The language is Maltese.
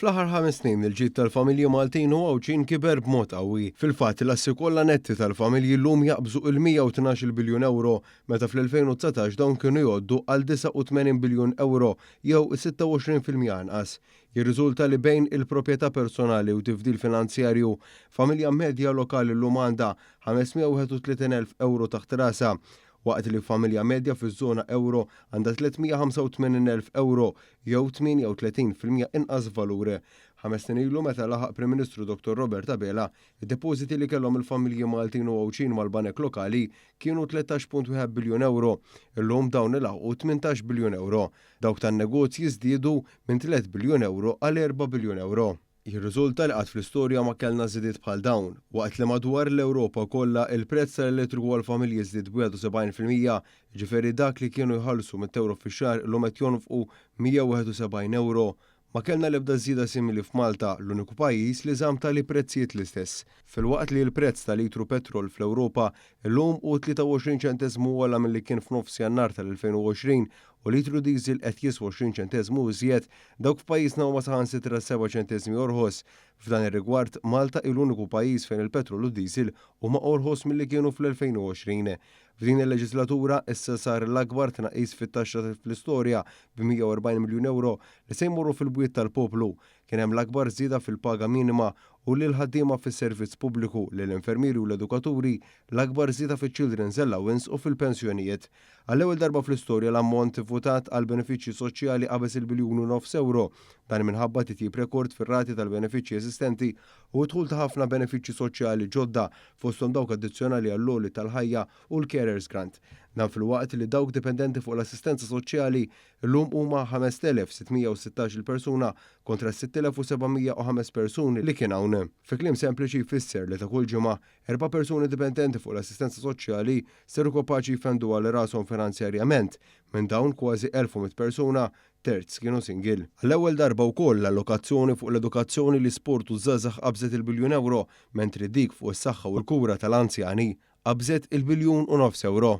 Fl-aħħar 5 snin il-ġid tal-familji Maltin u Għawdxin kiber b'mod qawwi. Fil-fatt, l-assi kollha netti tal-familji llum jaqbżu il-112 biljun euro, meta fl-2019 dawn kienu jgħoddu għal 89 biljun euro jew 26% anqas. Jirriżulta li bejn il-proprjetà personali u tifdil finanzjarju, familja medja lokali llum għandha 531,000 euro taħt rasha, waqt li familja medja fiż-żona euro għandha 385,000 euro jew 38% inqas valur. 5 snin ilu, meta laħaq Prim Ministru Dr. Robert Abela, id-depożiti li kellhom il-familji Maltin u Għawdxin mal-banek lokali kienu 13.1 biljun euro. Illum dawn ilaħqu 18 biljun euro. Dawk tan-negozji żdiedu minn 3 biljun euro għal 4 biljun euro. Jirriżulta li qatt fl-istorja ma kellna żidiet bħal dawn, waqt li madwar l-Ewropa kollha il-prezz tal-elettriku għal-familji żdied b'71%, ġifieri dak li kienu jħallsu 100 euro fix-xahar illum qed jonfqu 171 euro. Ma kellna l-ebda żieda simili f'Malta, l-uniku pajjiż li żamm tali prezzijiet l-istess. Filwaqt li l-prezz ta' litru petrol fl-Ewropa illum hu 23 ċentesmu ogħla milli kien f'nofs Jannar tal-2020 u litru diesel qed jiswa 20 ċentesmu iżjed, dawk f'pajjiżna huma saħansitra 7 ċentesmi orħos. F'dan ir-rigward, Malta hi l-uniku pajjiż fejn il-petrol u diesel huma orħos milli kienu fl-2020. F'din il-leġislatura issa sar l-akbar tnaqqis fit-taxxa fl-istorja b'140 miljun euro li se jmorru fil-bwiet tal-poplu. Kien hemm l-akbar żieda fil-paga minima u lil ħaddiema fis-servizz pubbliku, lill-infermieri u l-edukaturi, l-akbar żieda fiċ-Children's Allowance u fil-pensjonijiet. Għall-ewwel darba fl-istorja l-ammont votat għal benefiċċji soċjali qabeż il-biljun u nofs euro, dan minħabba titjib rekord fir-rati tal-benefiċċji eżistenti u dħul ta' ħafna benefiċċji soċjali ġodda, fosthom dawk addizzjonali għall-għoli tal-ħajja u l-Carers Grant. Dan filwaqt li dawk dipendenti fuq l-assistenza soċjali llum huma 5616 persuna kontra 6705 persuni li kien hawn. Fi kliem sempliċi jfisser li ta' kull ġimgħa erba' persuni dipendenti fuq l-assistenza soċjali seru kapaċi jfendu għal rashom finanzjarjament. Minn dawn kważi 1100 persuna, terz kienu single. Għall-ewwel darba wkoll l-allokazzjoni fuq l-edukazzjoni, l-isport u żgħażagħ qabżet il-biljun euro, mentri dik fuq is-saħħa u l-kura tal-anzjani qabżet il-biljun u nofs euro.